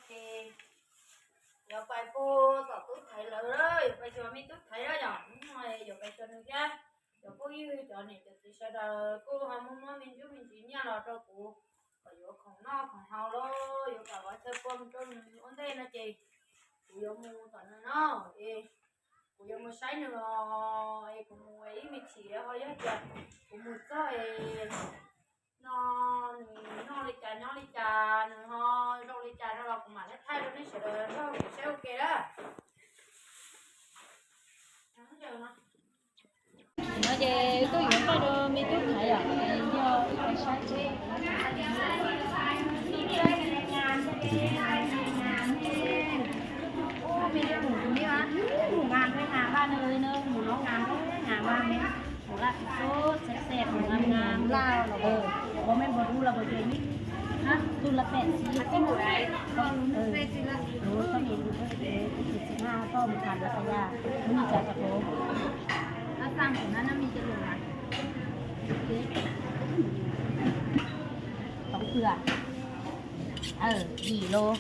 Ces yuav pais pub tom tub thaiv lawv, yuav pais xyuas me tub thaiv lawm yom, hnub no yuav pais xyuas nws thiab. Cov phooj ywg cov niam cov txiv sawv daws kuj ho muab muab me ntsuj me ntsis nyiaj los rau kuv kom yuav khoom noj khoom haus los yuav kom ua chaw pua mus rau nws ua ntej no ces kuv yuav mus tom nws no es kuv yuav mus saib nws os, es kuv mus ib me chim ho yog tias kuv mus txog es no nws noj li cas nyob li cas, nws ho zoo li cas no los kuv mam li thaij rau nej sawv daws nrog kuv saib ua ke na. No ces wb tuaj yuav nqaij rau me tub thaiv yom, yog wb pais saib seb. Ub, me tub mus kuv niam, mus ngas nqaij ngas npaj nws, nws mus no ngas nqaij ngas npaj nws. Ua laj xub xeb xeb ua ngas nqaij los, ua me npua dub los ua yog ib, tus la pem xis, tus txoj me tus txoj me tus txoj me tus txoj me toj mus tham lawv qhov yas, tus me tsa tsa tus. Tau pw, yim lub.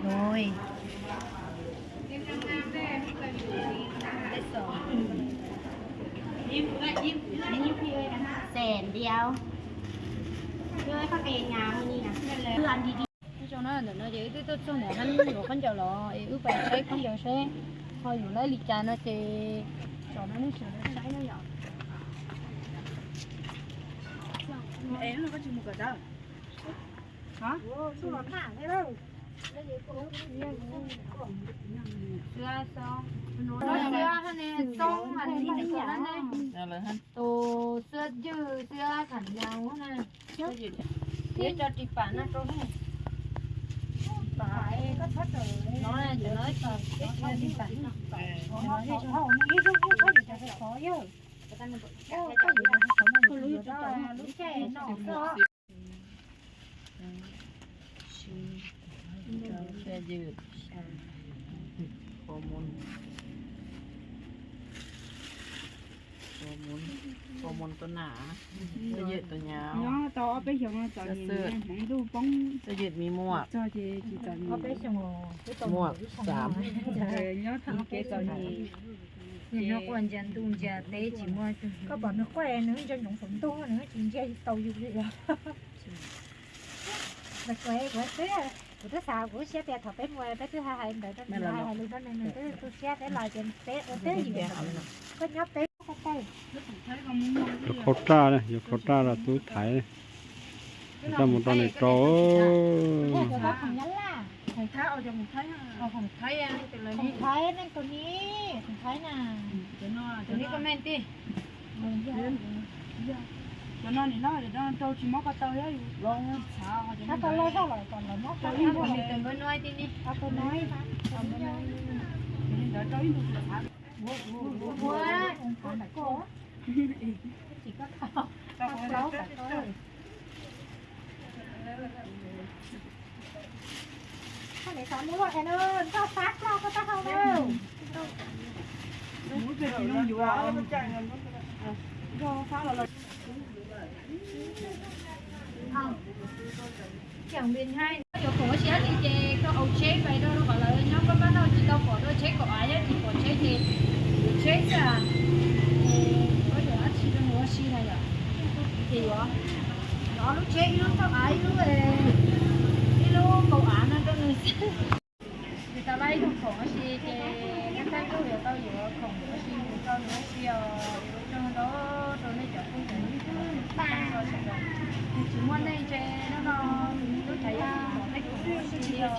Rồi. Xèn đi ông. Chưa có tiền nhà mình nè. Cứ ăn đi đi. Ntawm no ces wb twb tuaj txog ntawm hab yuav khaub ncaws los es wb pais saib khaub ncaws seb ho yuav laib li cas no ces tsom no nej sawv daws saib na yom. Xwb xoob, tus xwb ywj xwb tham nyav na. Thiab cov ris pam no rau. Pam, no, cov no, cov ris pam no. Lub caij no xwb. Tua ywm, tua mus, tua mus tua nam, tua ywm tua nyav, nyob tau ob peb xyoos txom nyem, hmoov ntuj poob, tua ywm me muam, ob peb xyoos, muam xav, nyob tau kev txom nyem, nyob quaj ntsia ntuj ntsia teb tsis muaj. Koj pom nws quaj nws ntsia ntsoov saum ntuj nws tsis ntsia tau yus li os. Kuv twb, kuv twb xav kuv siab tias thaum peb mus peb twb hais hais ntawd rau nws, hais hais lus rau nws, nws twb tu siab peb los ces peb ua twb yim. Koj nyob peb. Yuav khau raj, yuav khau raj los tub thaiv, coj mus rau nws rau. Khoom Thaib, khoom Thaib, khoom Thaib na. Tus no nim no rau tsis mob ko taw, yus los txhav, tus no ntawd rau ib ntu txhav. Yuav khoom ua si dab tsi ces koj hauv tsheb pais rau rau qhov lawv nyob, koj pab tau tsis tau pom rau tsheb kaum av, yog tsis pom tsheb ces yuav tsheb xwb. Koj yuav dab tsi rau nws ua si na yom? Ces yuav, yuav ob lub tsheb, ib lub toj av, ib lub, ib lub kaum av no rau nws xwb. Tsis tau laib ib tug khoom ua si ces neb thaij tug yuav tau yuav khoom ua si mus rau nws ua si os. Ua tsaug ntau rau nej cov phooj ywg, nws tsis muaj nej ntshe hnub no tus me tub thaiv yog pom nej khoom ua si os.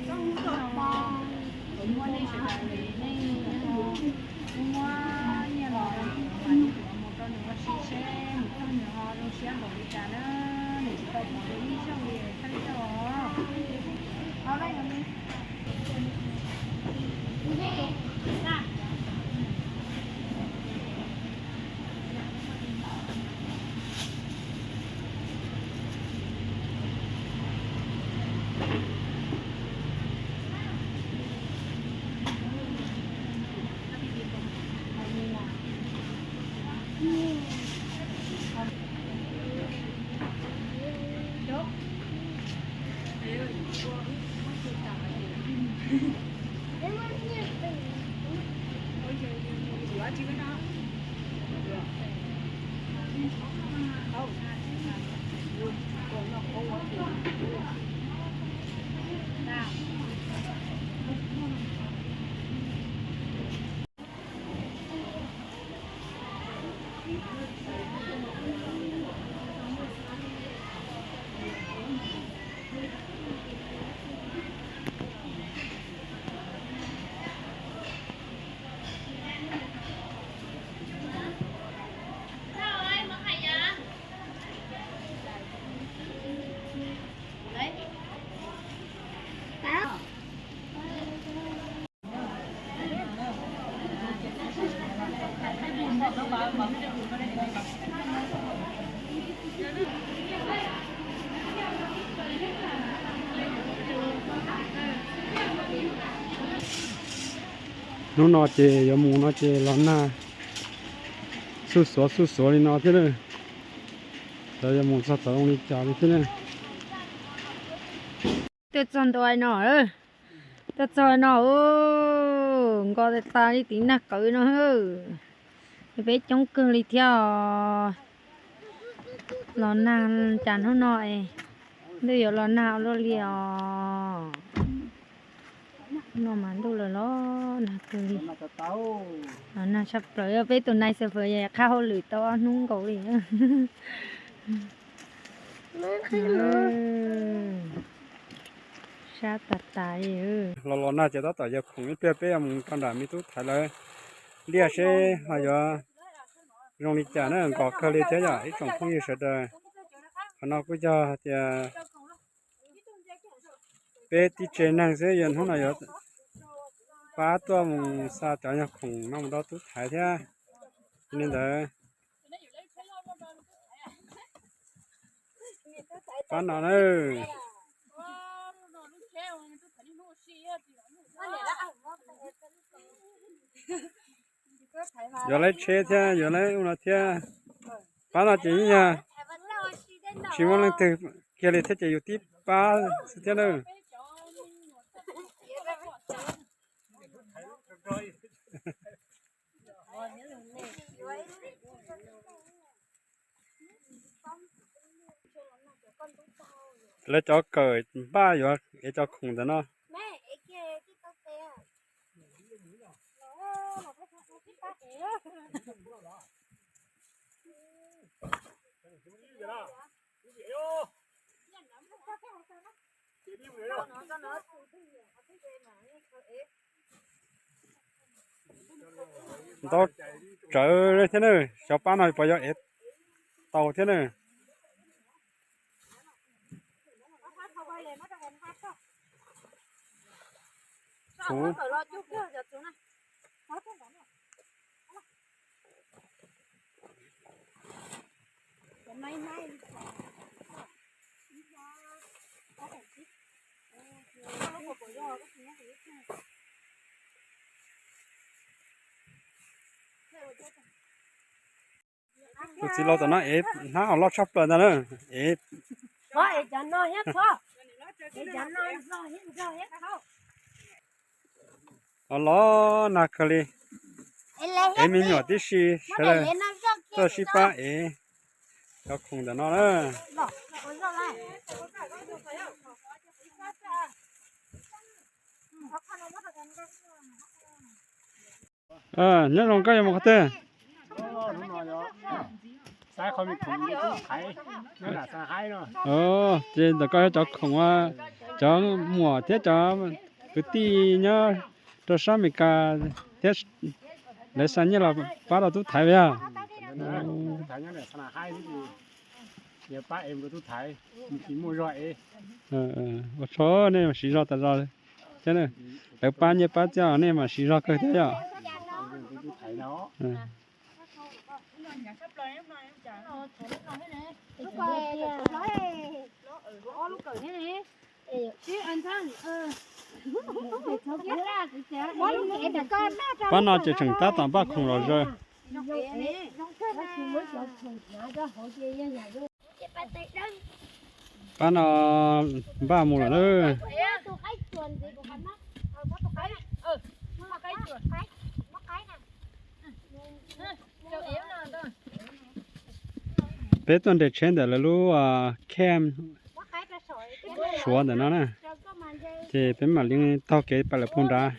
Hnub no kuv muab nej sawv daws nej muab nyiaj los, kuv mam li yuav mus rau nws ua si seb mus txog nws ho zoo siab npaum li cas na. Nws tsis tau pom dua ib zaug li, thaij tau os. Hnub no ces yuav mus no ces los nag xuj xuav xuj xuav li no thiab na. Cov yuav mus txog tod zoo li cas li thiab na. Tuaj txog ntua no, tuaj txog no, nkos tas tas li tiv nag qawv no. Peb coob kawg li thiab os. Los nag cas hnub no es, ntuj yuav los nag ua luaj li os. Hnub no mas ntuj los los nag kawg li. Los nag tshaj plaws, peb tus nais xav fawm qhab hauj lwm tau ob hnub nkaus li. Sab tas tas li. Los los nag ces tab tom yog khoom ib pliag peb yuav mus rau nram me tub thaiv lawv liaj seb ho yuav zoo li cas na, nkos kawg li thiab yom ib tsoom phooj ywg sawv daws. Qhov no kuj yog hais tias peb tib tsev neeg xwb, yog hnub no yuav pab tuaj mus xa cov nyuag khoom no mus rau tub thaiv thiab. Li ntawd, pab no na. Yuav lawv tsheb thiab yuav lawv ub no thiab. Pab no ces yeej yog tsis muaj leej twg kiag li thiab ces yus tib pab xwb thiab na. Lawv cov kawm npaj yuav ev cov khoom ntawm no. Ntau tsawv thiab na, xyov pab no puas yuav ev tau thiab na. Kuv Tus txiv laus tom no ev hnab os loj tshaj plaws ntag na. Ev os loj nag kawg li. Ev me nyuam tib si sawv daws tuaj sib pab ev cov khoom ntawm no na. Nyob zoo, koj yuav mus qhov twg? Ces ntawm koj yog cov khoom, cov muam thiab cov kwv tij nyob rau sab Amelikas thiab, lawv xa nyiaj los pab rau tub thaiv yog? Ua tsaug, nej mas siv zog tas zog thiab, lawv pab nyiaj pab txiaj nej mas siv zog kawg thiab yom. Pab no ces tseem tab tom npaj khoom los zaws. Pab no npaj mus lawm na. Peb tuaj nres tsheb ntawm lawv lub camp Suav ntawm no na, ces peb mam li taug kev pais lawm puag nrad.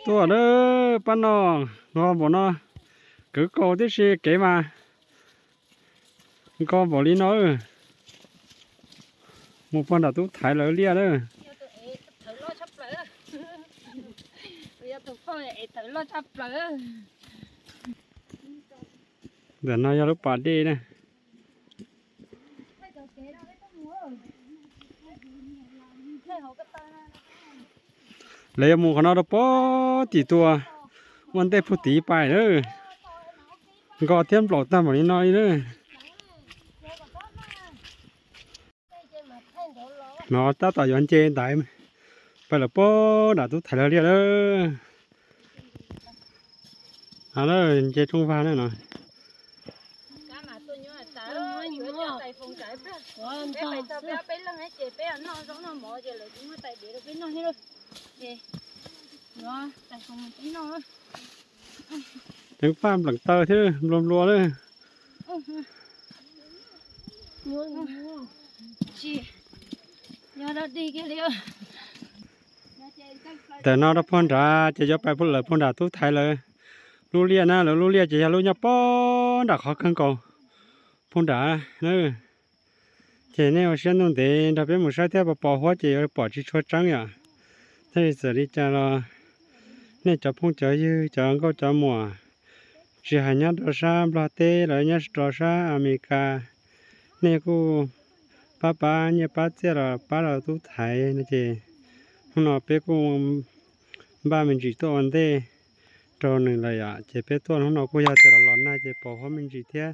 Tuaj lawm pab no, nqos npaum no, kwv kaus tib si kev mas nqos npaum li no. Mus puag nram tub thaiv lawv liaj lawm. Ntawm no yog lub pas dej na. Lawv yuav mus qhov no rau puag tim tus ua ntej puag tid pais na. Nqos thiab nplaum tag npaum li no li na. No tab tom yuav nce ntaiv pais lawm puag nram tub thaiv lawv liaj lawm. Nce rooj vag na no. Teev paj npleem taw thiab nplua nplua na. Ntawm no rau puag nrad ces yuav pais lawm puag nram tub thaiv lawv lub liaj na. Lawv lub liaj ces yog lub nyob puag nram qhov kawg nkaus puag nrad na. Ces nej ua siab ntuj ntev nrog peb mus saib thiab, pos pos huab ces yuav pom tsis tshua tseeb yom. Tab sis txawm li cas los nej cov phooj cov ywg cov nkauj cov muam, tsis hais nyob rau sab Nplog teb los nyob rau sab Amelikas, nej kuj pab pab nyiaj pab txiaj los pab rau tub thaiv no ces hnub no peb kuj npaj me ntsis tuaj ua ntej rau nws lawm yom. Ces peb tuaj hnub no kuj yog tias los los nag ces pos huab me ntsis thiab.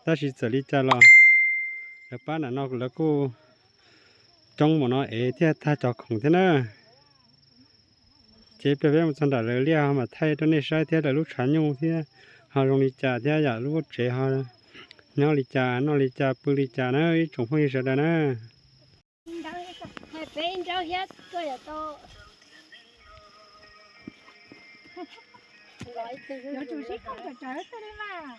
Tab sis txawm li cas los lawv pab nram no lawv kuj coob mus no es thiaj tag cov khoom thiab na. Ces peb mus txog nram lawv liaj ho mam thaij rau nej saib thiab lawv lub tshav nyuj thiab ho zoo li cas thiab yom, lub tsev ho nyob li cas noj li cas pw li cas na ib tsoom phooj ywg sawv daws na. Peb nraub hiab tuaj yam tau. Yuav tsum sib koom tsawv tsawv xwb li mas.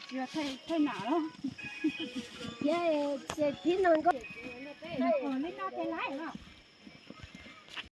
Tsis yog thaj nam los. Thiab ces thib no nkauj. Li no ces laib los.